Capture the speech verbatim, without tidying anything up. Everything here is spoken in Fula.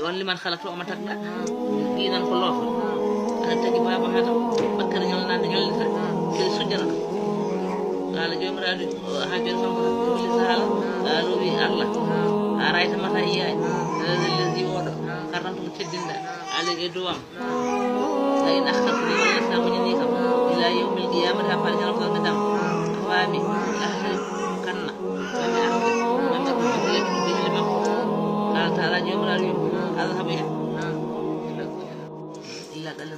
On liman khalaqta wa ma taqda. Dinan ko loofo. Aɗa tagi baaba Adam. Bakkar ñolnaande ñollita. Kadi sujjana. Qala joomiraaɗo, ha joni kanko jolli sahala. Qaalu wi Allah. A rayta mata iyaay. Hada allazi woɗo. Karranto mo teddinɗa. Alayhi e dow am. Fa in akhartani, Allah sa muñani kam. Ila yawmil qiyamati ha fare ñalawma salmidam. A faami. Ahde kanna. Mami ahde. Mami ahde. Qala taala joomiraaɗo wi. Adhabu ya. Illa qala